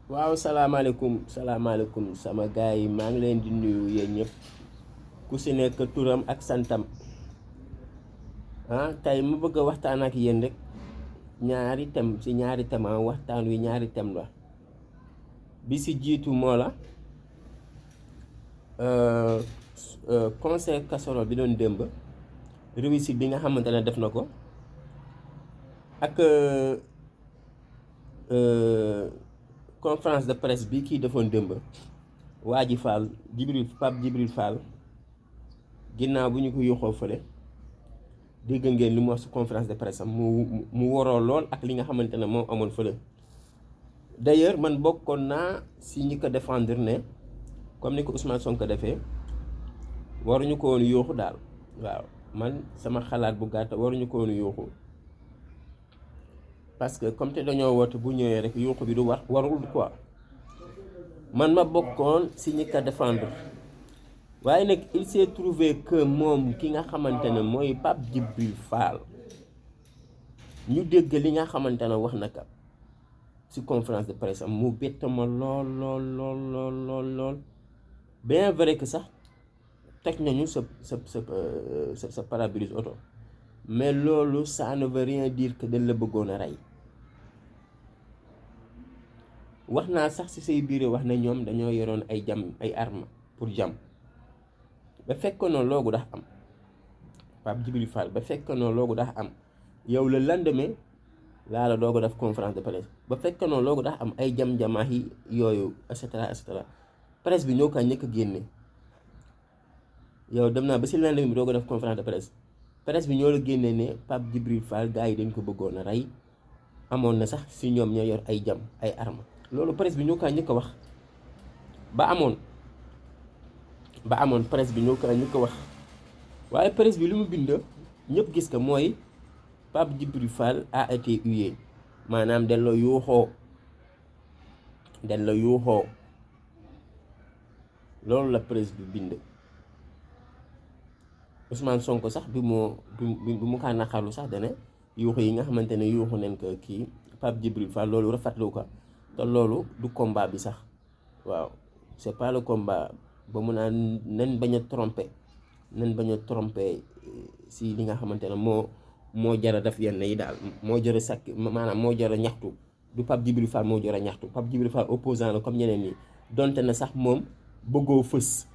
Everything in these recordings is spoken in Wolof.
waaw salaamaaleykum sama gars yi maa ngi leen di nuyu yéen ñëpp ku si nekk turam ak santam. Tey ma bëgg a waxtaan ak yéen rek ñaari thème waxtaan wi ñaari thème la. Bi si jiitu moo la euh, conseil casserole bi doon démb, réussite bi nga xamante ne def na ko, ak euh, conférence de presse bi kii defoon démb waa ji Fall Pape Djibril Fall, ginnaaw bu ñu ko yoxoo fële. dégg ngeen li mu wax si conférence de presse am mu waroo lool ak li nga xamante ne moo amoon fële. D'ailleurs man bokkoon naa si ñi ko défendre ne comme ni ko Ousmane Sonko defee waruñu ko woon yooxu daal. waaw man sama xalaat bu gàtt waruñu ko woon yooxu, parce que comme te dañoo woote bu ñëwee rek yooxu bi du warul quoi. man ma bokkoon si ñi ko défendre, waaye nag il s'est trouvé que moom ki nga xamante ne mooy Pape Djibril Fall, ñu dégg li nga xamante ne wax na ko ci conférence de presse am mu bett ma lool. Bien vrai que sax teg nañu sa pare-brise auto, mais loolu ça ne veut rien dire que dañ la bëggoon a rey. wax naa sax ci say biir wax ne ñoom dañoo yoroon ay armes pour jam. ba fekkoon na loogu dax am Pape Djibril Fall, ba fekkoon na loogu dax am yow le lendemain laa la doog a def conférence de presse. ba fekkoon na loogu dax am ay jam-jamaax yi yooyu et cetera presse bi ñoo ko njëkk a génne. yow dem naa ba si lendemain bi doog a def conférence de presse bi ñoo la génne ne Pape Djibril Fall gars yi dañ ko bëggoon a rey, amoon na sax si ñoom ñoo yor ay armes. loolu presse bi ñoo ko njëkk a wax ba amoon presse bi ñoo ko ñu ko wax. waaye presse bi li mu bind ñëpp gis ko mooy Pape Djibril Fall a été hué, maanaam dañ la yuuxoo loolu la presse bi bind. Ousmane Sonko sax bi mu kaa naqarlu sax dane yuuxu yi nga xamante ne yuuxu nañ ko kii Pape Djibril Fall loolu rafetlu ko, te loolu du combat bi sax. waaw c'est pas le combat. ba mu naan nañ bañ a tromper si li nga xamante ne moo jara def yenn yi daal, moo jara sàkk, maanaam moo jara ñaxtu. du Pape Djibril Fall moo jara ñaxtu. Pape Djibril Fall opposant la comme ñeneen ñi, donte na sax moom bëggoo fës,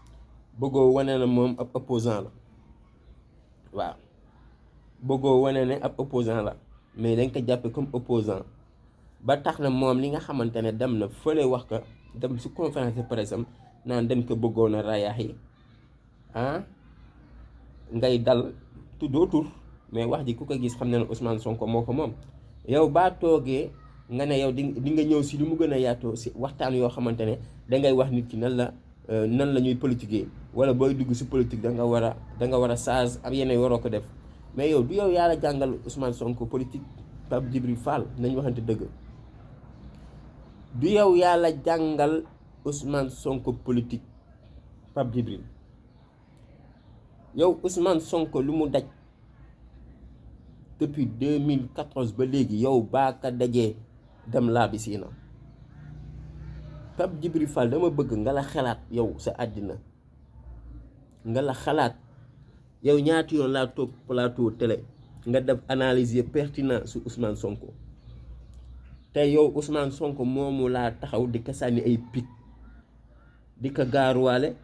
bëggoo wane na moom ab opposant la. waaw bëggoo wane ne ab opposant la, mais dañ ko jàppe comme opposant. ba tax na moom li nga xamante ne dem na fële wax ko, dem si conférence de presse am naan dañ ko bëggoon a rayax yi ngay dal tuddoo tur, mais wax ji ku ko gis xam ne ne Ousmane Sonko moo ko moom. yow baa toogee nga ne yow di nga ñëw si lu mu gën a yaatoo si waxtaan yoo xamante ne dangay wax nit ki nan la ñuy politiquer, wala booy dugg si politique da nga war a sage am yeneen waroo ko def. mais yow du yow yàlla jàngal Ousmane Sonko politique. Pape Djibril Fall nañ waxante dëgg, du yow yàlla jàngal Ousmane Sonko politique. Pape Djibril, yow Ousmane Sonko lu mu daj depuis 2014 ba léegi yow baa ka dajee dem laa bi siina. Pape Djibril Fall dama bëgg nga la xalaat yow sa àddina, nga la xalaat yow ñaati yoon laa toog plateau télé nga def analyse pertinent su Ousmane Sonko. te yow Ousmane Sonko moomu laa taxaw di ko sànni ay picc, di ko gaaruwaale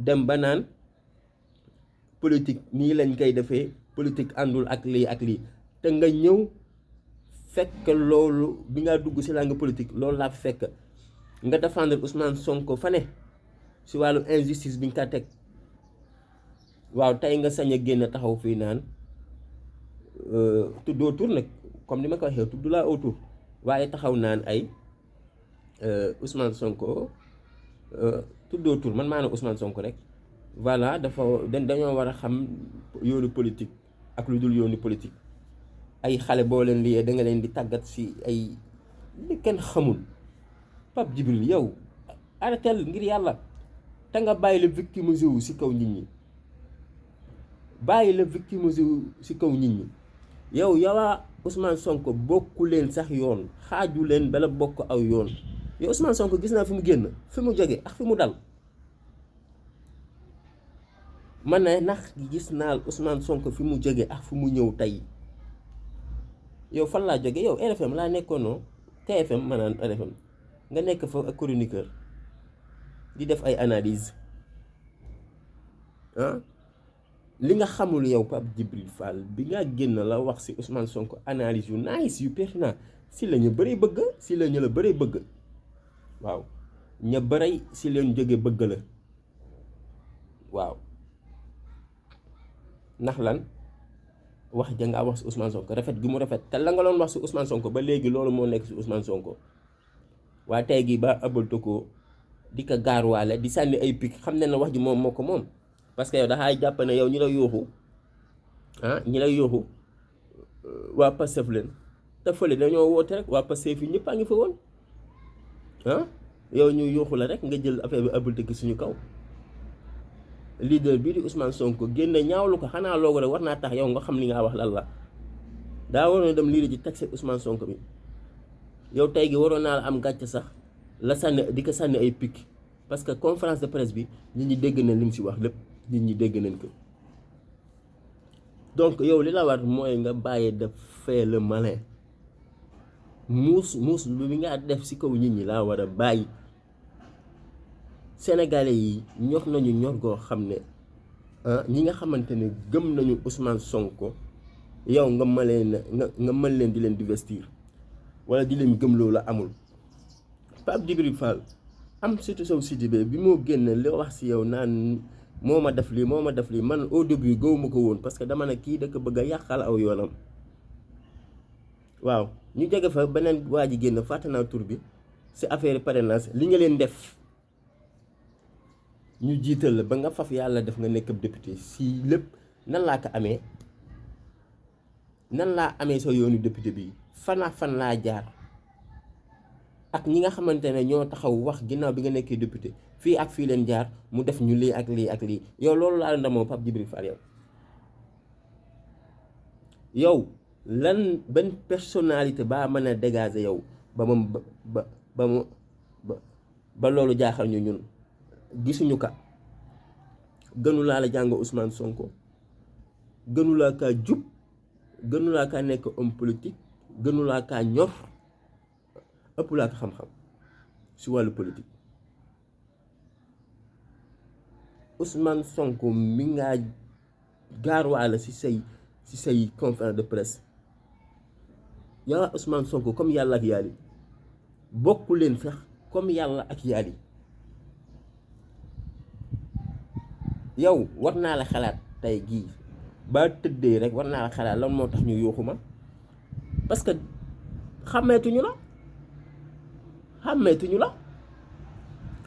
dem ba naan politique nii lañ koy defee, politique àndul ak lii te nga ñëw fekk loolu bi nga dugg si laa nga politique loolu laa fekk nga défendre Ousmane Sonko fa ne si wàllu injustice bi nga ko teg. waaw tey nga sañ a génn taxaw fii naan tuddoo tur nag, comme ni ma ko waxee tudd laa autour, waaye taxaw naan ay Ousmane Sonko tuddoo tur, man maa ne Ousmane Sonko rek. voilà dañoo war a xam yoonu politique ak lu dul yoonu politique. ay xale boo leen liyee da nga leen di tàggat si ay li kenn xamul. Pape Djibril yow arrêtel ngir yàlla, te nga bàyyi la victimiser wu si kaw nit ñi. yow yawaa Ousmane Sonko bokku leen sax yoon xaaju leen bala bokk aw yoon yow Ousmane Sonko gis naa fi mu génn fi mu jóge ak fi mu dal man ne ndax gis naa Ousmane Sonko fi mu jóge ak fi mu ñëw tey yow fan laa jóge yow RFM laa nekkoonoo TFM maanaam RFM nga nekk fa ak chroniqueur di def ay analyse li nga xamul yow Pape Djibril Fall bi nga génn la wax ci Ousmane Sonko analyse yu nice yu pertinent si la ñu bëri bëgg si la ñu la bëri bëgg waaw ña bëri si leen jóge bëgg la waaw ndax lan wax ja nga wax ci Ousmane Sonko rafet gi mu rafet te la nga doon wax ci Ousmane Sonko ba léegi loolu moo nekk ci Ousmane Sonko waa tey gi ba abal ko di ko gaaruwaale di sànni ay picc xam ne na wax ji moom moo ko moom parce que yow daxaay jàpp ne yow ñi la yuuxu waa Pastef leen te fële dañoo woote rek waa Pastef yi ñëpp a ngi fa woon yow ñu yuuxu la rek nga jël affaire bi abal ko suñu kaw leader bii di Ousmane Sonko génne ñaawlu ko xanaa loogu rek war naa tax yow nga xam li nga wax lan la daa waroon dem lii ji taxe Ousmane Sonko bi yow tey gi waroon naa la am gàcce sax la sànni di ko sànni ay pic parce que conférence de presse bi nit ñi dégg nañ li mu si wax lépp nit ñi dégg nañ ko donc yow li la war mooy nga bàyyi def faire le malin muus lu bi nga def si kaw nit ñi laa war a bàyyi sénégalais yi ñor nañu ñor goo xam ne ñi nga xamante ne gëm nañu Ousmane Sonko yow nga mën leen di leen divestir wala di leen gëm loolu amul Pape Djibril Fall am surtout Sow Sidibé bi moo génn li wax si yow naan moo ma def lii man au début gëwuma ko woon parce que dama ne kii da ko bëgg a yàqal aw yoonam waaw ñu jege fa beneen waa ji génn fàtte naa tur bi si affaire parrainage li nga leen def ñu jiital la ba nga faf yàlla def nga nekk député si lépp nan laa ko amee nan laa amee sa yoonu député bi fan laa jaar ak ñi nga xamante ne ñoo taxaw wax ginnaaw bi nga nekkee député fii ak fii leen jaar mu def ñu lii ak lii yow loolu laa la ndamoo Pape Djibril Fall yow lan benn personnalité baa mën a dégager yow ba loolu jaaxal ñu ñun gisuñu ka gënulaa la jàng Ousmane Sonko gënulaa kaa jub gënulaa kaa nekk homme politique gënulaa kaa ñor ëpp laa ko xam-xam si wàllu politique Ousmane Sonko mi ngaa gaarwaale si say conférence de presse yaa Ousmane Sonko comme yàlla ak yàlli bokku leen sax comme yàlla ak yàlli yow war naa la xalaat tey gii ba tëddee rek war naa la xalaat lan moo tax ñu yuuxu ma parce que xàmmeetuñu la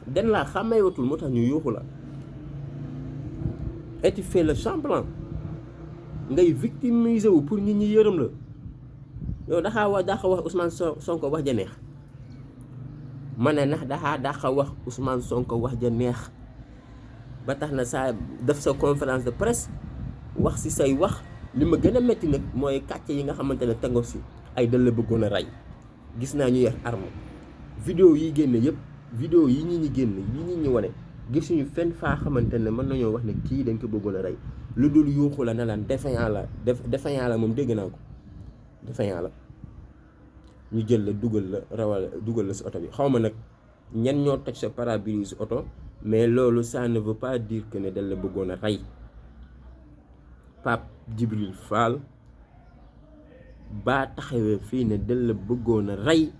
den laa xàmmeewatul moo tax ñu yuuxu la et tu fais le semblant ngay victimiser wu pour nit ñi yërëm la yow daxaa wax Ousmane Sonko wax ja neex ma ne ndax daxa wax Ousmane Sonko wax ja neex ba tax na saa def sa conférence de presse wax ci say wax li ma gën a metti nag mooy kàcce yi nga xamante ne tego si ay dal la bëggoon a rey gis naa ñu yor arme vidéo yi génne yëpp vidéo yi ñi génn yi ñi wane gisuñu fenn faa xamante ne mën nañoo wax ne kii dañ ko bëggoon a rey lu dul yuuxu la ne laan défaillant la moom dégg naa ko défaillant la ñu jël la dugal la si oto bi xaw ma nag ñen ñoo toj sa pare-brise oto mais loolu ça ne veut pas dire que ne dal la bëggoon a rey Pape Djibril Fall baa taxawee fii ne dal la bëggoon a rey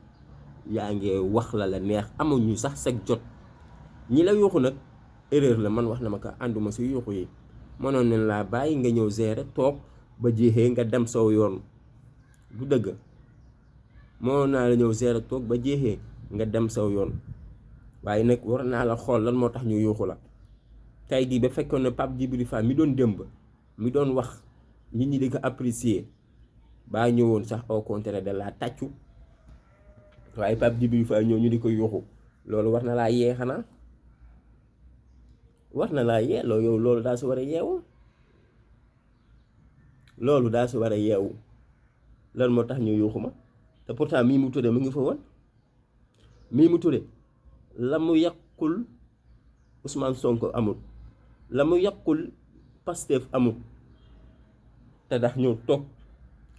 yaa ngi wax la neex amuñu sax sag jot ñi la yuuxu nag erreur la man wax na ma ko ànduma si yuuxu yi mënoon nañ laa bàyyi nga ñëw gérer toog ba jeexee nga dem saw yoon du dëgg mënoon naa la ñëw gérer toog ba jeexee nga dem saw yoon waaye nag war naa la xool lan moo tax ñu yuuxu la tey jii ba fekkoon ne Pape Djibril Fall mi doon démb mi doon wax nit ñi di ko apprécier baa ñëwoon sax au contraire de la tàccu waaye Pape Djibril Fall ñëw ñu di ko yuuxu loolu war na laa yee xanaa war na laa yee loolu daa si war a yeewu loolu daa si war a yeewu lan moo tax ñu yuuxu ma te pourtant Mimi Touré mu ngi fa woon. Mimi Touré la mu yàqul Ousmane Sonko amul la mu yàqul Pastef amul te ndax ñu toog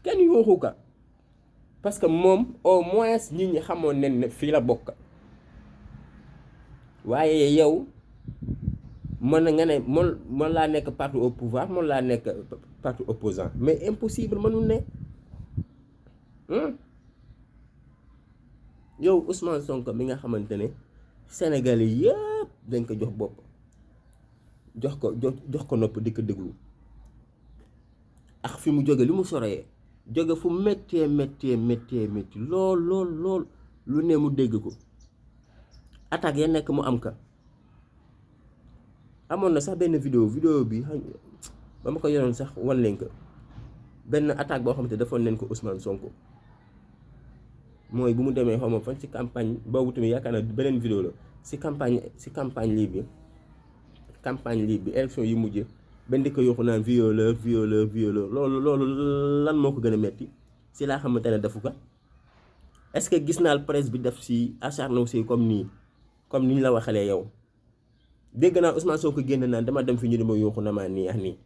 kenn yuuxu ka parce que moom au moins nit ñi xamoon nañ ne fii la bokk waaye yow mën na nga ne mën laa nekk parti au pouvoir mën laa nekk parti opposant mais impossible mënul ne yow Ousmane Sonko mi nga xamante ne Sénégalais yëpp dañ ko jox bopp jox ko nopp di ko déglu ak fi mu jóge li mu soree jóge fu méttee lool lu ne mu dégg ko attaque ya nekk mu am ka amoon na sax benn vidéo bi ba ma ko yoroon sax wan leen ko benn attaque boo xamante defoon nañ ko Ousmane Sonko mooy bu mu demee xaw ma fan ci campagne boobu tamit yaakaar na beneen vidéo la ci campagne lii bi élection yi mujj benn di ko yokku naan violeur loolu lan moo ko gën a metti ci laa xamante ne defu ko est-ce que gis naa presse bi def ci acharné aussi comme ni ñu la waxalee yow dégg naa Ousmane Sonko génn naan dama dem fi ñu dama yokku na maa nii nii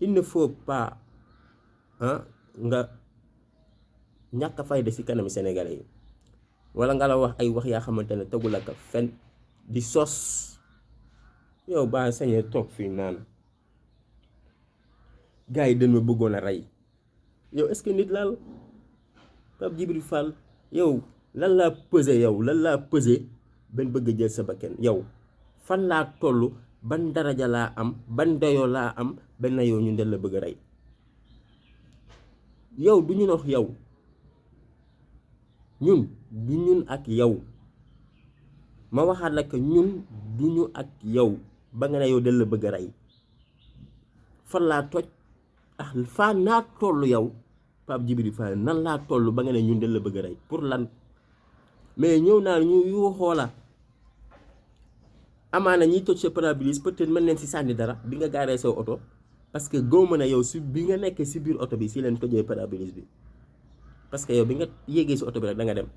il ne faut pas nga ñàkk fayda ci kanami Sénégalais yi wala nga la wax ay wax yaa xamante ne tegul ak fen di sos yow ba sañee toog fii naan gars yi dañ ma bëggoon a rey yow est-ce que nit laal Pape Djibril Fall yow lan laa pesé benn bëgg jël sa bakkan yow fan laa toll ban daraja laa am ban dayoo laa am benn yow ñu del la bëgg a rey yow du ñu wax yow ñun du ñun ak yow ma waxaat la que ñun du ñu ak yow ba nga ne yow del la bëgg a rey fan laa toj faa naa toll yow Pape Djibril Fall nan laa toll ba nga ne ñun del la bëgg a rey pour lan mais ñëw naa ñu yu xoola amaana ñiy toj sa pare-brise peut-être mën leen si sànni dara bi nga gaaree sa oto parce que góob mën a yow si bi nga nekkee si biir oto bi si leen tojee pare-brise bi parce que yow bi nga yéegee si oto bi rek da nga dem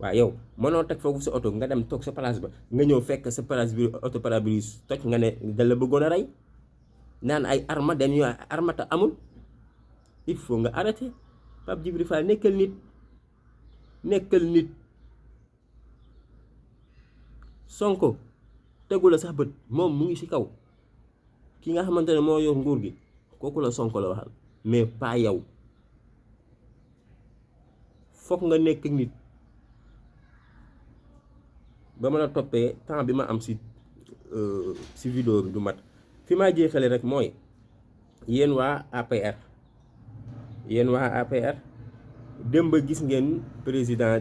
waaw yow mënoo teg foofu sa oto nga dem toog sa place ba nga ñëw fekk sa place bi oto pare-brise toj nga ne da la bëggoon a rey naan ay arma dañuy armata amul il faut nga arrêter Pape Djibril Fall nekkal nit Sonko tegu la sax bët moom mu ngi ci kaw ki nga xamante ne moo yor nguur gi kooku la Sonko la waxal mais pas yow foog nga nekk nit ba ma la toppee temps bi ma am ci vidéo bi du mat fi maa jeexale rek mooy yéen waa APR démb gis ngeen président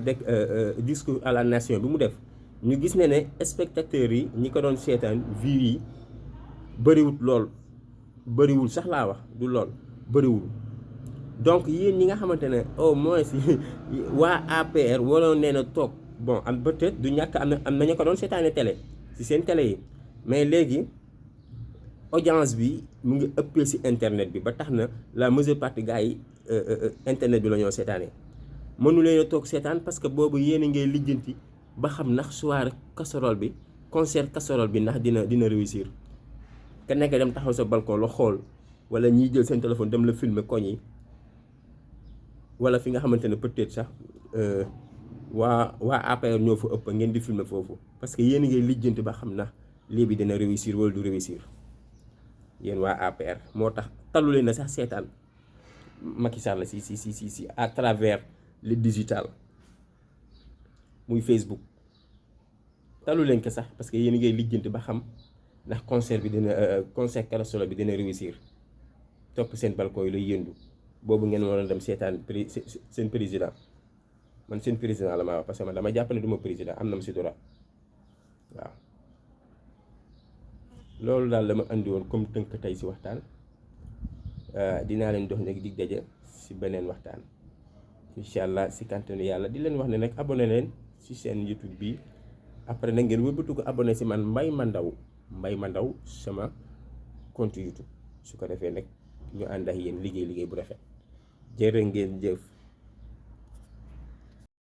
discours à la nation bi mu def ñu gis ne spectateurs yi ñi ko doon seetaan vues yi bëriwul sax laa wax du lool bëriwul donc yéen ñi nga xamante ne au moins waa APR waroon nee na toog bon am peut-être du ñàkk am na ñu ko doon seetaane télé ci seen télé yi mais léegi audience bi mu ngi ëppee ci internet bi ba tax na la majeure partie gars yi internet bi la ñoo seetaanee mënu leen a toog seetaan parce que boobu yéen a ngay lijjanti ba xam ndax soirée casserole bi concert casserole bi ndax dina réussir ka nekk dem taxaw sa balcon la xool wala ñiy jël seen téléphone dem la filmer koñ yi wala fi nga xamante ne peut-être sax waa APR ñoo fa ëpp ngeen di filmer foofu parce que yéen a ngay lijjanti ba xam ndax lii bi dina réussir wala du réussir yéen waa APR moo tax talu leen na sax seetaan Macky Sall si à travers le digital muy Facebook talu leen ko sax parce que yéen a ngay lijjanti ba xam ndax concert casserole bi dina réussir topp seen balcon yi lay yëndu boobu ngeen waroon dem seetaan seen président man seen président la maa wax parce que man dama jàpp ne du ma président am na ma si droit waaw loolu daal la ma andi woon comme tënk tey si waxtaan dinaa leen dox nag dig daje si beneen waxtaan incha allah si kàttanu yàlla di leen wax ne nag abonné leen si seen YouTube bi après nag ngeen wëlbatu ko abonné si man Mbaye Mandaw sama compte YouTube su ko defee nag ñu ànd ak yéen liggéey bu rafet jërë ngeen jëf.